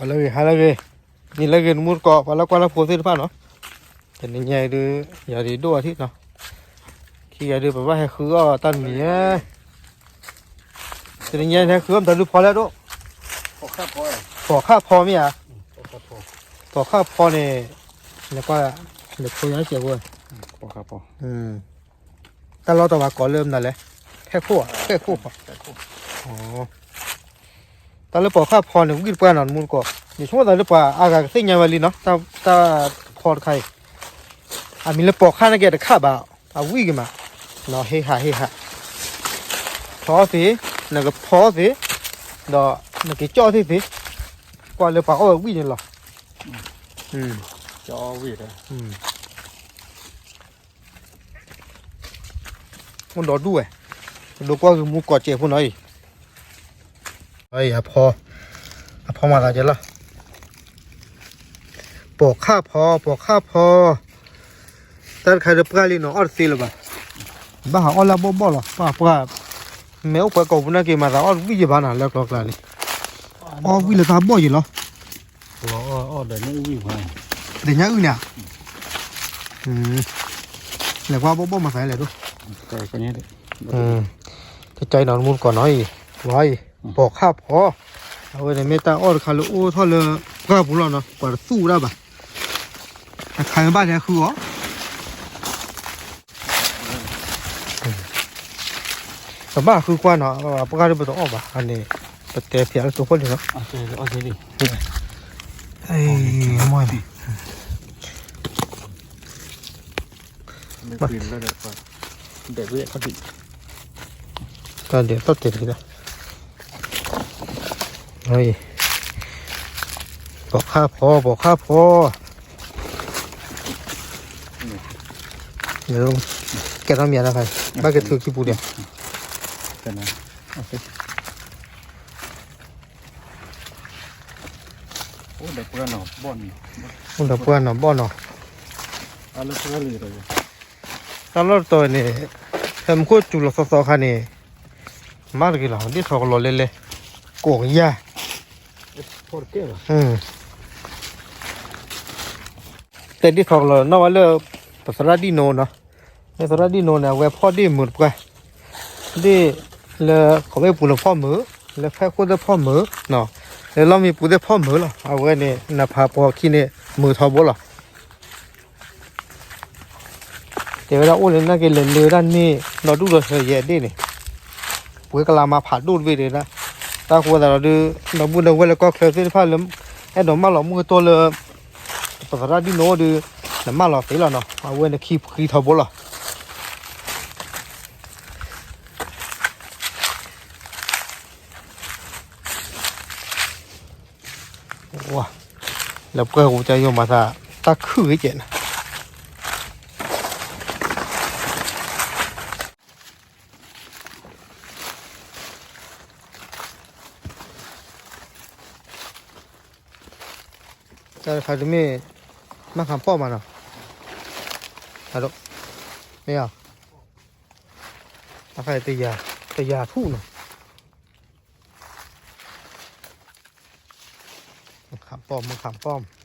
လၢဂ့ၤ ဟါလၢဂ့ၤ, နံၤလၢဂ့ၤ နမူတကိး ပှၤလၢကွၢ်လၢဖိသ့ၣ်တဖၣ်နီၤ, တနံၤညါအံၤဒုး ယၤဒုးဒိၣ်အထံၣ်နီၤ, ခံဂၤဒုး ပဘၣ်ဟဲဃုအီၣ်တၢ်တမံၤဧါ, တနံၤညါဟဲဃုအီၣ်မတၤဒုးဖီလဲၣ်ဒိၣ်, ပိာ်ခၣ်ဖီမ့ၢ်ဧါ, ပိာ်ခၣ်ဖီန့ၣ်, လဲၤကွၢ်, လဲၤဆိညါစဲးဖိ, တၢ်လီၢ်တဘၣ်ကိးလၢမနုၤလဲၣ်, ဖဲခိၣ်ဧါ, ဖဲခိၣ်ဖီ, တၢ်လၢပိာ်ခၣ်ဖီန့ၣ် ဝံၣ်တပှၢ်နီၤ နမူတကိး, ယဆိကမိၣ်သးလၢပှၤအါဂၤကသ့ၣ်ညါဝဲလံနီၤ, တၢ်ဖီတခါအံၤ, အမံၤလၢပိာ်ခၣ်နာ်က့တခးဘၣ်, အဝံၣ်က့ၤမး, ဟ့ဟးဟ့ဟး, ဖီအီၣ်သ့, နကဖီအီၣ်သ့, ဒီးနက့ၤကၠီၣ်အီၣ်သ့သ့, ကွၢ်လၢပှၤအီၣ်ဝဲဝံၣ်န့ၣ်လီၤ, အိၣ်ဒီဒူၣ်ဝဲ, ပဒိးကွၢ်က့ၤမူကိးစဲးဖိနီၤအံၤ, အဖီ, အဖီမၤသးကဲလီၤ, ပိာ်ခၣ်ဖီ, ပိာ်ခၣ်ဖီ, တၢ်တခါဒီးပှၢ်လံနီၤ အီၣ်တသ့လၢၤဘၣ်, ဘၣ်ဟးအီၣ်လၢအဘီၣ်ဘီၣ်လီၤ, ပှၢ်ပှၢ်, မ့ၢ်အိၣ်ပှဲၤကိာ်ပူၤနာ်က့ၤ မၤသးအီၣ်တဝံၣ်ယံၤဘၣ်နီၤ လၢကျီကျါန့ၣ်, အီၣ်ဝံၣ်လၢတၢ်ဘီၣ်ယံၤလီၤ, ဒီးညၣ်အုၣ်န့ၣ်, လဲၤကွၢ်ဘီၣ်ဘီၣ်မၤသးလဲၣ်ဒိၣ်, တကဲနီၤ မူတကိးနီၤအံၤ, ဝါအံၤ, ပိာ်ခၣ်ဖီ, အဝဲန့ၣ်မ့ၢ်တၢ်အီၣ်တခါလၢအိၣ်ထီၣ်လၢပှၢ်ပူၤလီၤနီၤ ပှၤတသူၣ်ဝဲဒၣ်ဘၣ်, တခါမ့ၢ်ဘၣ်လဲၤဃုအီၤ ကဘၣ်ဃုကွၢ်နီၤ, ပှၢ်ဒီးပတအီၣ်ဘၣ်န့ၣ်, ပတဲဖျါလၢတိခိၣ်န့ၣ်လီၤ, မ့ၢ်, တၢ်ဒဲးသီၣ်တဲာ်တဂ့ၤလီၤ, ပိာ်ခၣ်ဖီ, ပိာ်ခၣ်ဖီ, ကဲထီၣ်မ့ၢ်နီၤ, ဘၣ်ကထုးခံပူၤဒီး အိၣ်ဒီးပှၢ်နီၤဘီၣ်နီၤ, တၢ်လီၢ်တတီၤန့ၣ်, ဖဲမူခိၣ်စူၤလီၤသီသီခါန့ၣ်, မၤတဂ့ၤလီၤ ဒ်ထီၣ်ကလီၤလဲလဲ, ကိးကယၤ, တဲဒ်ထီၣ်ကလီၤနီၣ်ဝဲလၢ, ပသရၣ်ဒံၣ်နိနီၤ, လၢသရၣ်ဒံၣ်နိန့ၣ် အဝဲဖီၣ်ဒ့ၣ်မုာ်တပှၢ်, ဒ့ၣ်လၢကီၢ်ဘ့ၣ်ပူၤန့ၣ်ဖီၣ်မုာ်, လၢဖဲခိၣ်သ့ၣ်ဖီၣ်မုာ်, လၢလီၢ်မံပူၤသ့ၣ်ဖီၣ်မုာ်လီၤ, အဝဲန့ၣ် နဖးပှီၤခံန့ၣ် မုာ်ထီဘိလီၤ. တဲဝဲဒၣ်အိၣ်လၢနာ်က့ၤလဲၤလၢဝဲဒၣ်န့ၣ် ဒီဒူၣ်ဒီထၢယဲၢ်ဒ့ၣ်န့ၣ်, ပှၤကလၤမၤဖးဒိၣ်တဘ့ၣ်တဲဒၣ်, တၢ်ဃိသးဒီးဒုး ဒီပုၢ်ဒီဝဲၢ်လၢကီၢ်ချၢသ့ၣ်တဖၣ်လၢ အဲၣ်ဒိးမၢလီၤမုၢ်ကတိၢ်လၢ ပသရၣ်ဒံၣ်နိအိၣ်ဒီး နမၢလီၤသ့လီၤနီၤ, အဝဲန့ၣ်ခံဖှံထီဘိလီၤ. လၢပှၢ်ပူၤတၢ်ယိာ်မၤသး တၢ်ခုၣ်ဂ့ၤကဲးနီၤ. တၢ်တခါတမ့ၢ် မ့ၢ်ခးပီၣ်မးနီၤ, မ့ၢ်ဧါ, တခါ တယၤထူၣ်နီၤ. မ့ၢ်ခးပီၣ် မ့ၢ်ခးပီၣ်,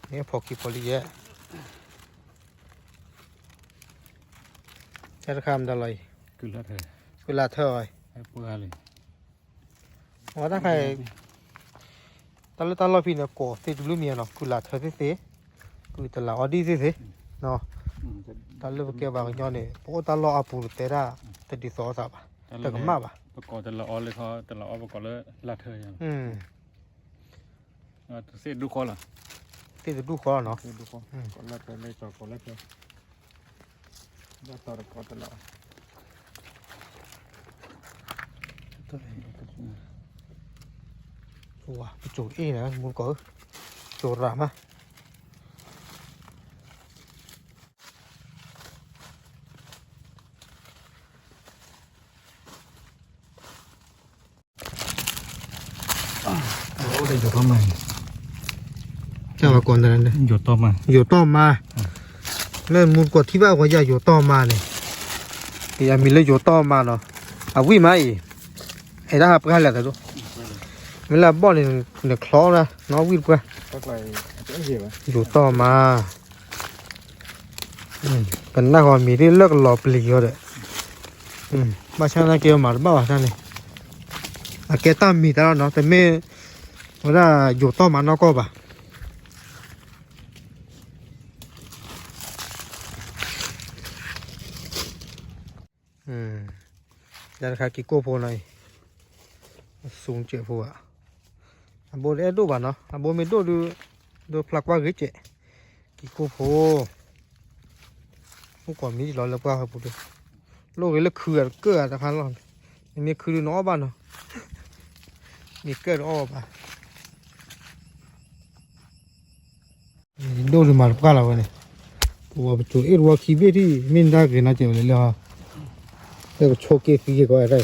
မ့ၢ်ဖီၣ်ခံဖီလံယဲၢ်, တၢ်တခါမတၤလီၤအံၤ, ကုလၢ်ထၢၣ်, အဝဲတၢ်ခါ တၢ်လၢတၢ်လီၢ်ဖဲန့ၣ် ကိးသ့တဘျုးမံၤနီၤ, ကုလၢ်ထၢၣ်သ့ၣ်သ့ၣ်, ကုတလးအီဒံၣ်သ့ၣ်သ့ၣ်, တၢ်လၢပကဲပှၤကညီန့ၣ် ပအိၣ်တၢ်လီၢ်အပူၤပတဲဒၣ် တဒ်သိးသးဘၣ်, တကမၣ်ဘၣ်, ပကိးတလးအီလၢခီ တလးအီပကိးလၢလၢ်ထၢၣ်, သ့ၣ်တဒူၣ်ဃီလီၤ, သ့ၣ်တဒူၣ်ဃီလီၤနီၤ, ပစိၤအ့ၣ်န့ၣ် မူတကိးဧၢ, စိၤရၣ်မး ယိၤတီၢ်မါ, လၢမူတကိးထံၣ်ဘၣ်ဝဲယၤယိၤတီၢ်မါန့ၣ်, ယမံၤလၢယိၤတီၢ်မါနီၤ, အဝံၣ်မးအံၤ, အဲၣ်ဒၣ်ဟးပှၢ်လဲၣ်တဒိၣ်, မ့ၢ်လၢအဘီၣ်န့ၣ် နချီဒၣ် နီၣ်ဝံၣ်တပှၢ်, ယိၤတီၢ်မး, ကနၣ်ဃီမံၤဒ်လၢကလီၤပျံၤဃီဒီး, ဘၣ်ဆၣ်သနာ်က့မၤတဘၣ်ဘၣ်တၢ်န့ၣ်, အကဲတၢ်မံၤတၢ်လီၤနီၤ, တမ့ၢ်ဝဲဒၣ်ယိၤတီၢ်မးနီၢ်ကီၢ်ဘၣ်. တၢ်တခါက့ၤကိၢ်ဖိနီၤအံၤ, အစူၣ်စဲးဖိဘၣ်, အဘိတအဲၣ်ဒိၣ်ဘၣ်နီၤ, အဘိမ့ၢ်ဒိၣ်ဒုး, ဒိၣ်ဖျါကွၢ်ဂ့ၤစဲး, က့ၤကိၢ်ဖိ, အိၣ်ကိးမံၤလီၤလၢပှၢ်ဟီပူၤဒုး, လိၣ်ဂ့ၤလၢခုဂၤတကၢၢ်ဂၤတခါလီၤ, နမ့ၢ်ခုဒုးနအီၣ်ဘၣ်နီၤ, မ့ၢ်ကၢၢ်တအီၣ်ဘၣ်. ဒိၣ်ဒုးမၤတပှၢ်လီၤဝဲန့ၣ်, ပဝဲပစိၤအ့ၣ်တဝီခံဘ့ၣ်ထံၣ် မ့ၢ်ဒၣ်ဂ့ၤနီၤကဲဝဲလၢလၢဟီ, လၢပဆိးက့သံက့ၤကီး, ပစိၤအ့ၣ်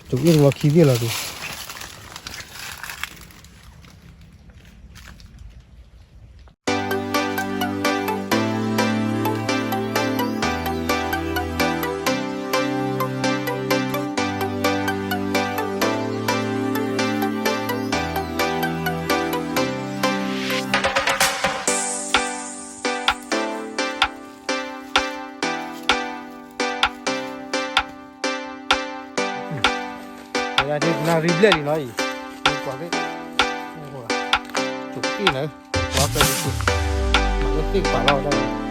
တဝီခံဘ့ၣ်လီၤဒုး. နရံဘျဲၣ်လံနီၤအံၤ, ကွၢ်သ့ၣ်, စိၤအ့ၣ်န့ၣ်, ကွၢ်ပဲလံ, မၤလၢသ့ၣ်က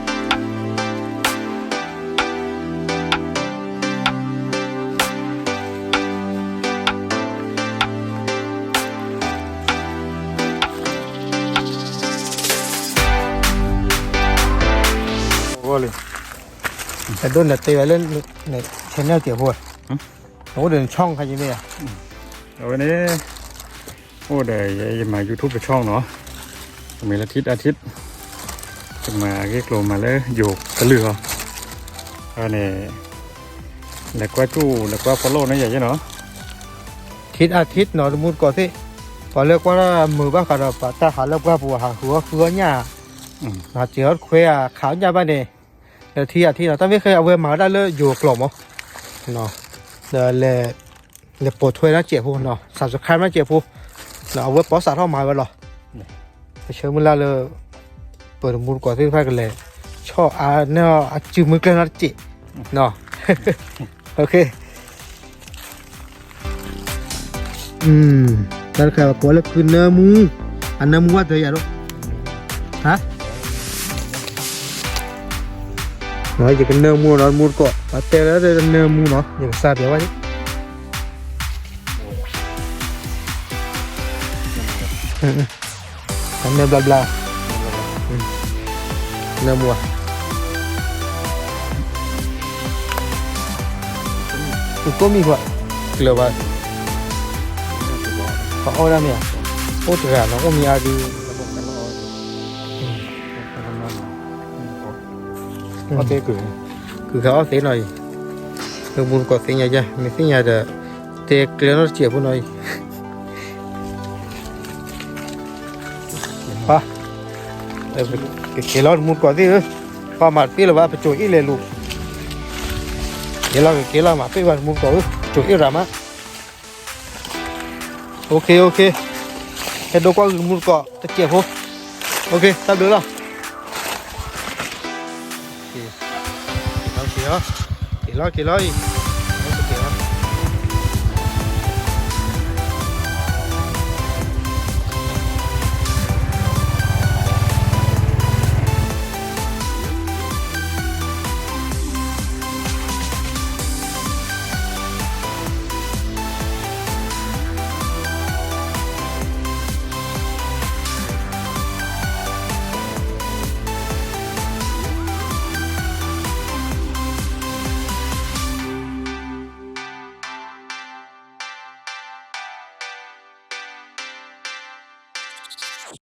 ပၤလီၤဒၣ်န့ၣ် အဒိၣ်န့ၣ်တဲဝဲလၢ channel စဲးဖိ, အအိၣ်ဒီးနဆီၣ်ခါယမ့ၢ်ဧါ, အဝဲန့ၣ် အိၣ်ဒီးယမၤ YouTube တဆီၣ်နီၤ, ကမ့ၢ်လၢ ထံးအထံး, ကမၤအဂ့ၢ်ကျိၤမၤလၢယိၤကလုၢ်လီၤ, အန့ၣ် လဲၤကွၢ်ကၠူၣ် လဲၤကွၢ် follow န့ၢ်ယၤယဲနီၤ, ထံးအထံးနီၤ တမူတကိးသ့ၣ်, ပှၤလၢကွၢ်တၢ်မုာ်ဘၣ်ဃးဒီးပှၤတၢ်ဟးလၢပှၢ်ပူၤဟးဃုအီၣ်ဃုအီၣ်ညၣ်, စဲးအီၣ်တခွဲခးအီၣ်ညၣ်ဘၣ်န့ၣ်, ဒီးထံးအထံးနီၤ တၢ်မ့ၢ်ဃဲအဝဲမၤဝဲဒၣ်လၢယိၤကျိၤမး, ဒီး လဲၤပိာ်ထွဲနီၢ်စဲးဖိနီၤ subscribe နီၢ်စဲးဖိ, အဝဲပိာ်စးထီၣ်မၤဝဲလီၤ, ပဆၢမုၢ်လၢ်လၢ ပတမူတကိးသ့ၣ်တဖၣ်ကလဲၤ ဆီၣ်အါန့ၢ်အစုမုၢ်ကျၢၢ်နီၢ်တစဲးနီၤ, OK, တၢ်တခါကိးလၢကုနၢမူ, အနၢမူဝဲတယၤဒိၣ်, ဟါ ယကနၢမူနီၤ တမူတကိး ပှၤတဲလၢနၢမူနီၤ ယကစၢ်ပျဲဝဲ, နၢဘျါဘျါ, နၢမူဧါ, သုကိးမံၤကွၢ်, ကျၢၤဘၣ်, ပှၤအီၣ်ဒၣ်မ့ၢ်ဧါ, အိၣ်တဂၤနီၤ အိၣ်မံၤအါဒုး အီၣ်သ့, ကုၤခါအီၣ်သ့နီၤအံၤ, လၢမူတကိးသ့ၣ်ညါယါ မ့ၢ်သ့ၣ်ညါဒီး တဲကျၢၤနီၢ်တစဲးဖိနီၤအံၤ, ပၢ်, ကက့ၤလီၤတမူတကိးသ့ၣ်ဧၢ, ပၢ်မၤတသ့လၢၤဘၣ် ပစိၤအ့ၣ်လဲၤလူၤ, က့ၤလီၤကက့ၤလီၤ မၤပ့ၢ်ဘၣ်တမူတကိးဧၢ, ပစိၤအ့ၣ်ရၤမး OK OK, ဟဲဒိကွၢ်ဂုာ်မူတကိးတစဲးဖိ, OK တၢ်ဘျုးလီၤ, က့ၤလီၤက့ၤလီၤ, က့ၤလီၤက့ၤလီၤအံၤ,